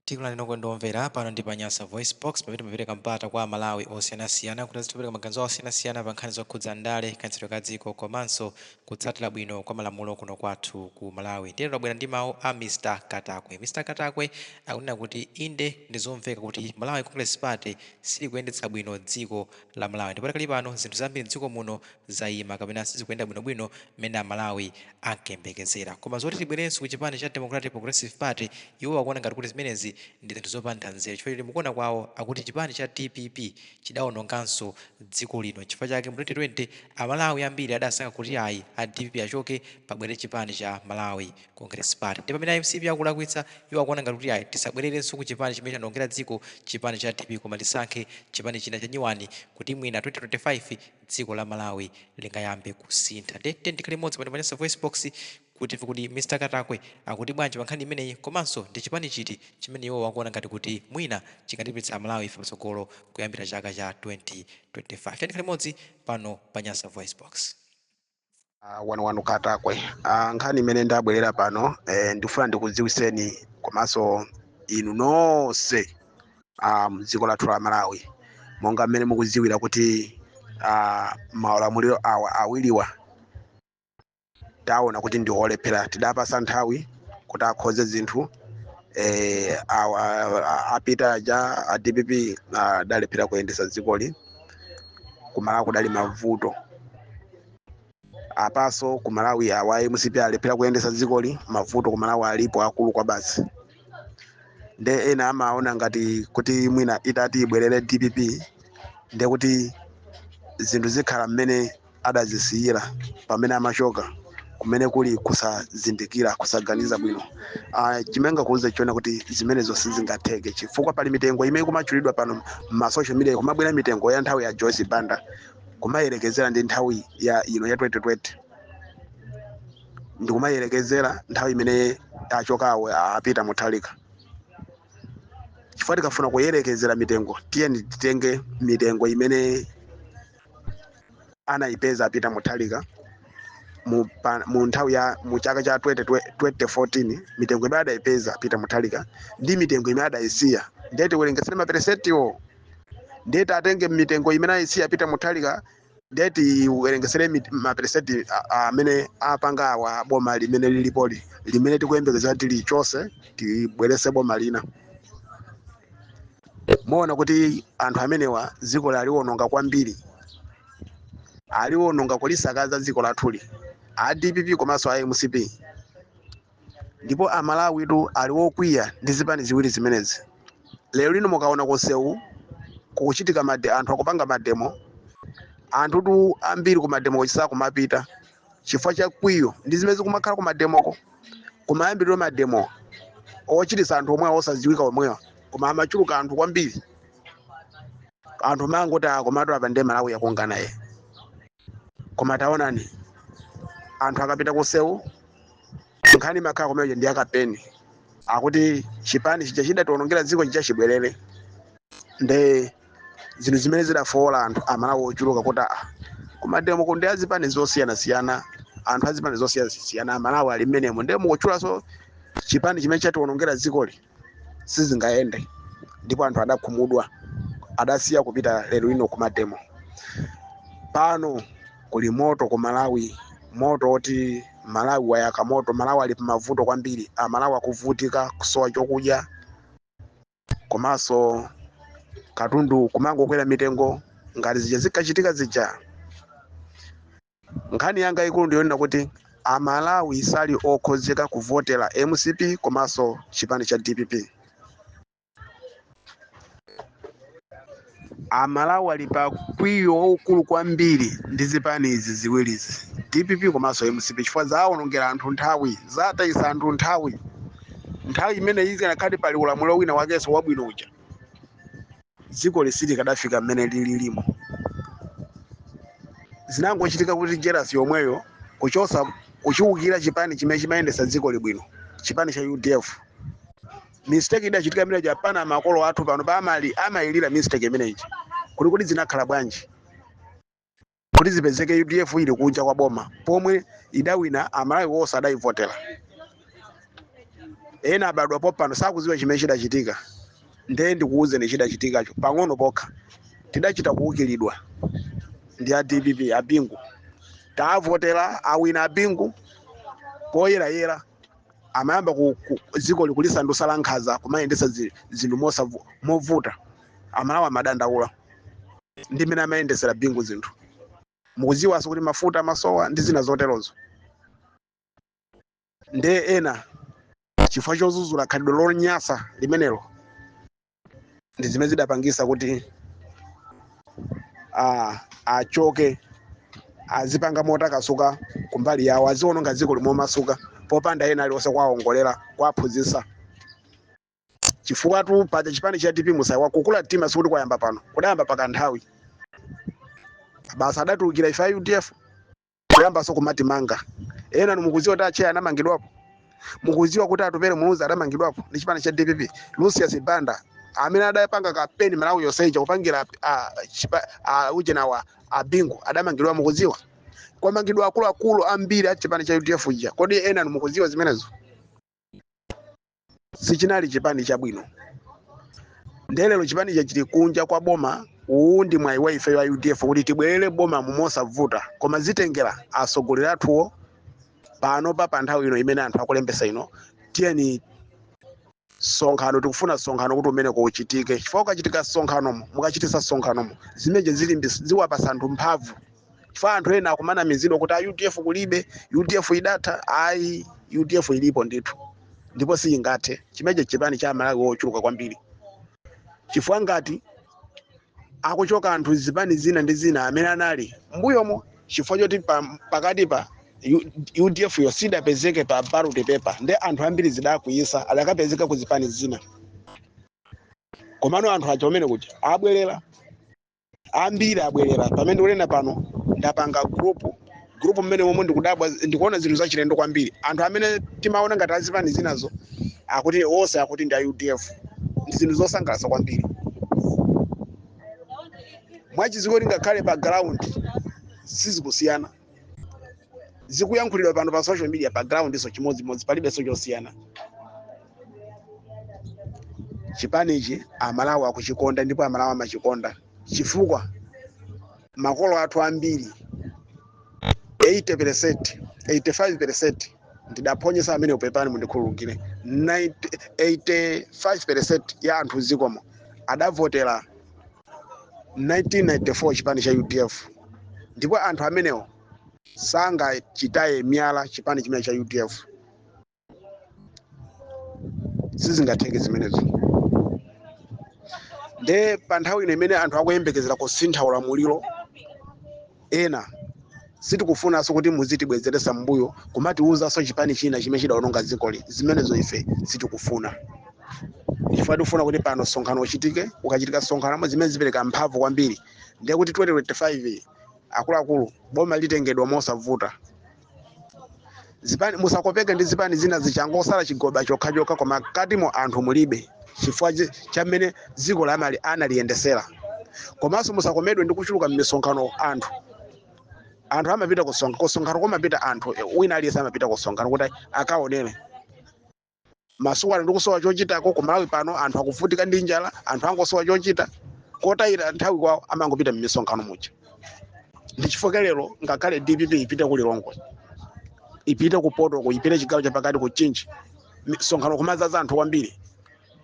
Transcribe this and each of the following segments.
Tikulandireni okondedwa omvera pano ndi pa Nyasa VoiceBox pamene timapereka mpata kwa Amalawi osiyanasiyana kuti azitha kupereka maganizo awo osiyanasiyana pa nkhani zokhudza ndale, kayendetsedwe ka dziko komanso kutsatira bwino kwa malamulo kuno kwathu ku Malawi. Ndiye lero tabwera ndi mawu a Mr Katakwe. Mr Katakwe akunena kuti inde ndi zomveka kuti Malawi Congress Party silikuyendetsa bwino dziko la Malawi ndipo pakali pano zinthu zambiri mdziko muno zayima kapena sizikuyenda bwinobwino mmene Amalawi ankayembekezera. Koma zoti tibwerenso ku chipani cha Democratic Progressive Party iwo akuona ngati kuti zimenezi ndi zinthu zopanda nzeru chifukwa choti mukuona kwawo akuti chipani cha dpp chidaononganso dziko lino nchifukwa chake mu 2020 Amalawi ambiri adasankha kuti ayi a dpp achoke pabwere chipani cha Malawi Congress Party. Ndiye pamene a mcp akulakwitsa iwo akuona ngati kuti ayi tisabwererenso ku chipani chimene chationongera dziko chipani cha dpp koma tisankhe chipani china chanyuwani kuti mwina 2025 dziko la Malawi lingayambe kusintha. Ndiye tiyeni tikhale limodzi pano pa Nyasa VoiceBox kuti timve kuti Mr Katakwe akuti bwanji pa nkhani imeneyi komanso ndi chipani chiti chimene iwowo akuona ngati kuti mwina chingatipititse Amalawi ife patsogolo kuyambira chaka cha 2025. Tiyeni tikhale limodzi pano pa Nyasa VoiceBox. Wanu wanu Katakwe. Nkhani imene ndabwerera pano, ndifuna ndikudziwiseni komanso inu nonse mdziko lathu la Malawi, monga mmene mukudziwira kuti maulamuliro awa awiriwa taona kuti ndi olephera. Tidapasa nthawi kuti akhoze zinthu. Awa apita aja a DPP adalephera kuyendesa dzikoli. Kumalawi kudali mavuto. Apaso ku Malawi awa MCP alephera kuyendesa dzikoli, mavuto ku Malawi alipo akulu kwa basi. Nde ena amaona ngati kuti mwina itati ibwerere DPP nde kuti zinthu zikhala mmene adazisiyira pamene amachoka, kumene kuli kusazindikira, kusaganiza bwino. Chimene ngakuuze chiona kuti zimenezo sizingatheke, chifukwa pali mitengo imene kumatchulidwa pano ma social media, kumabwera mitengo ya nthawi ya Joyce Banda kumayerekezera ndi nthawi ya ino ya 2020, ndikumayerekezera nthawi imene achokawo apita Mutharika. Chifukwa tikafuna kuyerekezera mitengo, tiyeni titenge mitengo imene anayipeza apita Mutharika mu nthawi ya mu chaka cha 20, 2014, mitengo imene adayipeza apita Mutharika ndi mitengo imene adayisiya, ndiye tiwerengesere maperesentiwo. Ndiye tatenge mitengo imene ayisiya apita Mutharika, ndiye tiwerengesere maperesenti amene apanga awa boma limene lilipoli, limene tikuyembekeza tilichose tibwerese boma lina. Muona kuti anthu amenewa dziko laliwononga kwambiri, aliwononga kulisakaza dziko lathuli, a DPP komanso a MCP. Ndipo Amalawi tu ali wokwiya ndi zipani ziwiri zimenezi. Lero lino mukaona kunsewu kukuchitika anthu akupanga mademo, anthu tu ambiri ku mademo sakumapita chifukwa cha kwiyo ndi zimene zikumakhala ku mademoko. Kumayambiriro mademo ochititsa anthu omwewa osadziwika omwewa, koma amachuluka anthu kwambiri, anthu mangoti akomatu apa ndiye Malawi yakungana ye. Koma taonani, anthu akapita kunsewu nkhani imakhala kumeneyo ndi akapeni akuti chipani chija chidatiwonongera dziko chija chibwerere. Nde zinthu zimene zidafowola anthu Amalawi ochuluka kuti kumademo ku ndi azipani zosiyanasiyana, anthu azipani zosiyanasiyana Amalawi ali mmenemo, ndiye mukutchulanso chipani chimene chatiwonongera dzikoli, sizingayende. Ndipo anthu adakhumudwa, adasiya kupita. Lero lino kumademo pano kuli moto ku Malawi, moto oti Malawi wayaka moto. Malawi ali pamavuto kwambiri, Amalawi akuvutika kusowa chokudya komanso katundu kumangokwera mitengo ngati zija zikachitika zija. Nkhani yanga ikulu ndiyonena kuti Amalawi sali okhozeka kuvotera MCP komanso chipani cha DPP. Amalawi ali pa kwiyo waukulu kwambiri ndi zipani izi ziwirizi, DPP komanso MCP, chifukwa zawonongera anthu nthawi, zatayisa anthu nthawi. Nthawi imene izi kanakhati pali ulamuliro wina wakenso wabwino uja, dziko lisilikadafika mmene lililimo. Zinangochitika kuti jealous yomweyo kuchosa kuchiwukira chipani chimene chimayendesa dziko libwino, chipani cha UDF. Mistake idachitika imene japana makolo athu pano pa amali amayilira mistake imeneyi kuti zinakhala bwanji kuti zipezeke UDF ili kunja kwa boma pomwe idawina, Amalawi wonse adayivotera. Ena abadwa popano sakuziwa chimene chidachitika. Ndiye ndikuwuzeni chidachitikacho pang'ono pokha. Tidachita kuwukiridwa ndi a DPP, abingu. Taavotera, awina abingu poyerayera. Amayamba ku dziko likulisandutsa la nkhanza, kumayendetsa zinthu movuta. Amalawi amadandaula ndi mmene amayendesera Bingu zinthu. Mukudziwanso kuti mafuta amasowa ndi zina zoterozo. Ndiye ena chifukwa chozuzula khalidwe lonyasa limenelo ndi zimene zidapangisa kuti achoke, azipanga motakasuka kumbali yawo, aziononga dziko limomasuka popanda ena aliwonse kuwawongolera, kuwaphunzitsa. Chifukwa tu paja chipani cha DP musayiwa kukula mtima sikuti kwayamba pano, kudayamba pakanthawi basa. Adatulukira ife a UDF kuyambanso kumatimanga. Ena mukuziwa kuti acheya anamangidwapo, mukuziwa kuti Atupele Muluzi adamangidwapo ndi chipani cha DPP. Lucius Banda amene adapanga kampeni Malawi yonse ija kupangira ujenawa abingu adamangidwa. Mukuziwa kwamangidwa akuluakulu ambiri a chipani cha UDF ija. Kodi ena mukuziwa zimenezo? Sichinali chipani chabwino. Ndelero chipani chachili kunja kwa boma. Uwu ndi mwayi wa ife wa UDF kuti tibwerere boma mosavuta, koma zitengera atsogoleri athuwo. Pano pa nthawi ino imene anthu akulembesa ino, tiyeni sonkhano, tikufuna sonkhano kuti umene kuchitike, chifukwa ukachitika sonkhanomo, mukachitisa sonkhanomo, zimeje zilimbisa, ziwapasa anthu mphamvu, chifukwa anthu ena akumana mizidwa kuti a UDF kulibe, UDF idatha. Ayi, UDF ilipo ndithu ndipo siyingathe. Chimeje chipani cha Malawi wochuluka kwambiri, chifukwa ngati akuchoka anthu zipani zina ndi zina amene anali mbuyomo chifukwa choti pakati pa UDF yo sidapezeke pa ballot paper, ndi anthu ambiri zidakwiyisa, adakapezeka ku zipani zina. Komano anthu aja amene kuja abwerera, ambiri abwerera. Pamene ndikunena pano, ndapanga group mmene momwe ndikudabwa, ndikuona zinthu zachilendo kwambiri. Anthu amene timaona ngati azipani zinazo akuti onse akuti ndi a UDF. Ndi zinthu zosangalatsa kwambiri mwachiziko. Ngakhale pa ground sizikusiyana. Zikuyankhulidwa pano pa social media, pa ground so chimodzimodzi, palibenso chosiyana. Chipanichi Amalawi akuchikonda ndipo Amalawi amachikonda chifukwa makolo athu ambiri, 80%, 85%, ndidaphonyesa amene upepani, mundikhululukire, 90, 85% ya anthu zikomo adavotera 1994 chipani cha UDF, ndipo anthu amenewo sangachitaye miyala chipani chimene cha UDF. Sizingatheke zimenezo. Nde pa nthawi ino imene anthu akuyembekezera kusintha ulamuliro, ena sitikufunanso kuti muzitibwezeresa mbuyo kumatiwuzanso chipani china chimene chidawononga dzikoli. Zimenezo ife sitikufuna, chifukwa tikufuna kuti pano sonkhano uchitike. Ukachitika sonkhano, zimene zipereka mphamvu kwambiri, ndiye kuti 2025 akuluakulu boma litengedwa mosavuta. Zipani, musakopeke ndi zipani zina zichangosala chigoba chokhachokha, koma katimo anthu mulibe, chifukwa chamene dziko lamali analiyendesera. Komanso musakomedwe ndi kuchuluka m'misonkhano. Anthu amapita kusonkhano, kumapita anthu, wina aliyense amapita kusonkhano kuti akaonere. Masuku ano ndikusowa chochitako kumalawi pano, anthu akuvutika ndi njala, anthu angosowa chochita, kotayira nthawi kwawo amangopita m'misonkhano muja. Ndi chifukwa lero ngakhale DPP ipite ku Lilongwe, ipite ku Potoko, ipite chigawo chapakati ku Chinji, misonkhano kumazaza anthu kwambiri.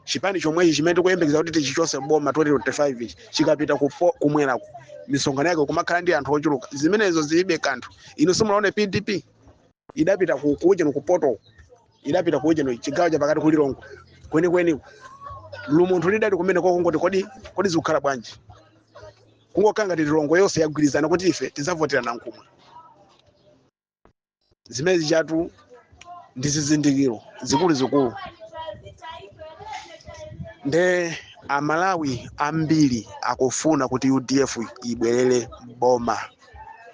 Chipani chomwechi chimene tikuyembekeza kuti tichichose boma 2025 ichi, chikapita kumwerako, misonkhano yake kumakhala ndi anthu ochuluka. Zimenezo zilibe kanthu. Inu simunaone PDP idapita ku kuja ku Potoko, idapita kuja chigawo chapakati ku Lilongwe kwenikweni, lumunthu lidali kumene kokongoti kodi zikukhala bwanji? Kungokhala ngati Lilongwe yonse yagwirizana kuti ife tidzavotera Nankhumwa. Zimene zichatu ndi zizindikiro zikuluzikulu. Nde Amalawi ambiri akufuna kuti UDF ibwerere boma.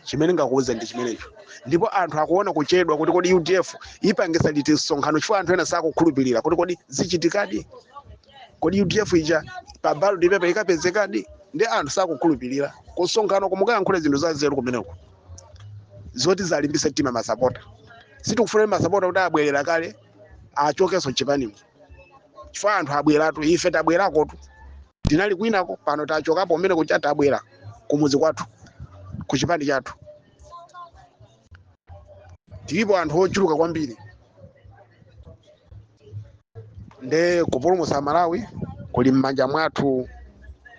Chimene ngakuuze ndi chimenecho. Ndipo anthu akuona kuchedwa kuti kodi UDF ipangisa liti msonkhano, chifukwa anthu ena sakukhulupirira kuti kodi zichitikadi, kodi UDF ija pa ballot paper ikapezekadi? Ndi anthu sakukhulupirira. Kusonkhano kumukayankhule zinthu za nzeru kumeneko zoti zalimbise mtima masapota. Sitikufuna masapota kuti abwerera kale. Achokenso mchipanimo, chifukwa anthu abweratu. Ife tabwerakotu, tinali kwinako, pano tachokapo umene kucha, tabwera kumuzi kwathu, ku chipani chathu. Tilipo anthu ochuluka kwambiri. Nde kupulumutsa Malawi kuli m'manja mwathu.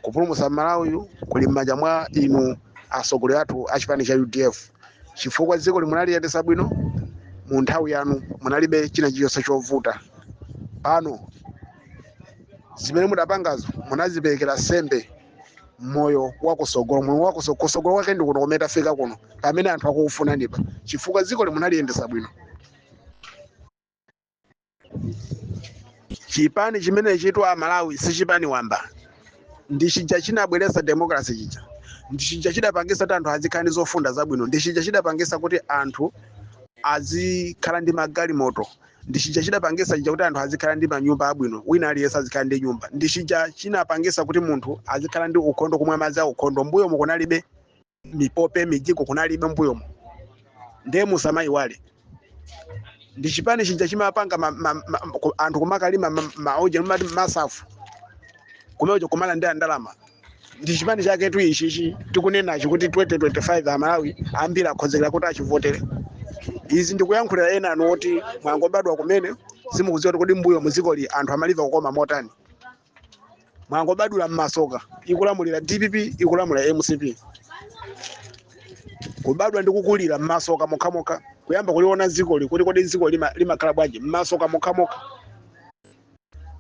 Kupulumutsa Malawi kuli m'manja mwa inu atsogoleri athu a chipani cha UDF, chifukwa dziko limunaliyendetsa bwino mu nthawi yanu, munalibe china chilichonse chovuta. Pano zimene mudapangazo munaziperekera sembe moyo wakusogolo, moyo wakusogolo kwake ndi kuno kumene tafika kuno, pamene anthu akukufunanipa, chifukwa dziko limunaliyendetsa bwino. Chipani chimene chitu Amalawi si chipani wamba, ndi chija chinabweretsa democracy chija, ndi chija chidapangisa kuti anthu azikhala ndi zofunda zabwino, ndi chija chidapangisa kuti anthu azikhala ndi magalimoto, ndi chija chidapangisa chija kuti anthu azikhala ndi manyumba abwino, wina aliyense azikhala ndi nyumba, ndi chija chinapangisa kuti munthu azikhala ndi ukhondo, kumwa madzi a ukhondo. Mbuyomo kunalibe mipope, mijigo kunalibe mbuyomo. Ndiye musamayiwale, ndi chipani chija chimapanga anthu kumakalima maoje mati masafu kumenecho kumalandira ndalama. Ndi chipani chaketu ichichi tikunenachi kuti 2025 Amalawi ambiri akhozekera kuti achivotere. Izi ndikuyankhulira ena anu oti mwangobadwa kumene, simukudziwa kuti kodi mbuyo muzikoli anthu amaliva kukoma motani. Mwangobadwira mmasoka, ikulamulira DPP, ikulamulira MCP. Kubadwa ndi kukulira mmasoka mokhamokha, kuyamba kuliona dzikoli kuti kodi dziko limakhala bwanji, mmasoka mokhamokha.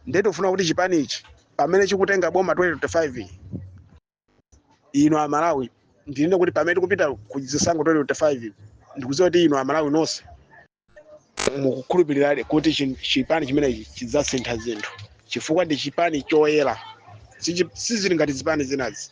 Ndiye tikufuna kuti chipani ichi pamene chikutenga boma 2025 ino, Amalawi, ndinene kuti pamene tikupita ku zisankho 2025, ndikudziwa kuti ino Amalawi nonse mukukhulupirira kuti chipani chimenechi chidzasintha zinthu, chifukwa ndi chipani choyera. Sizili ngati zipani zinazi.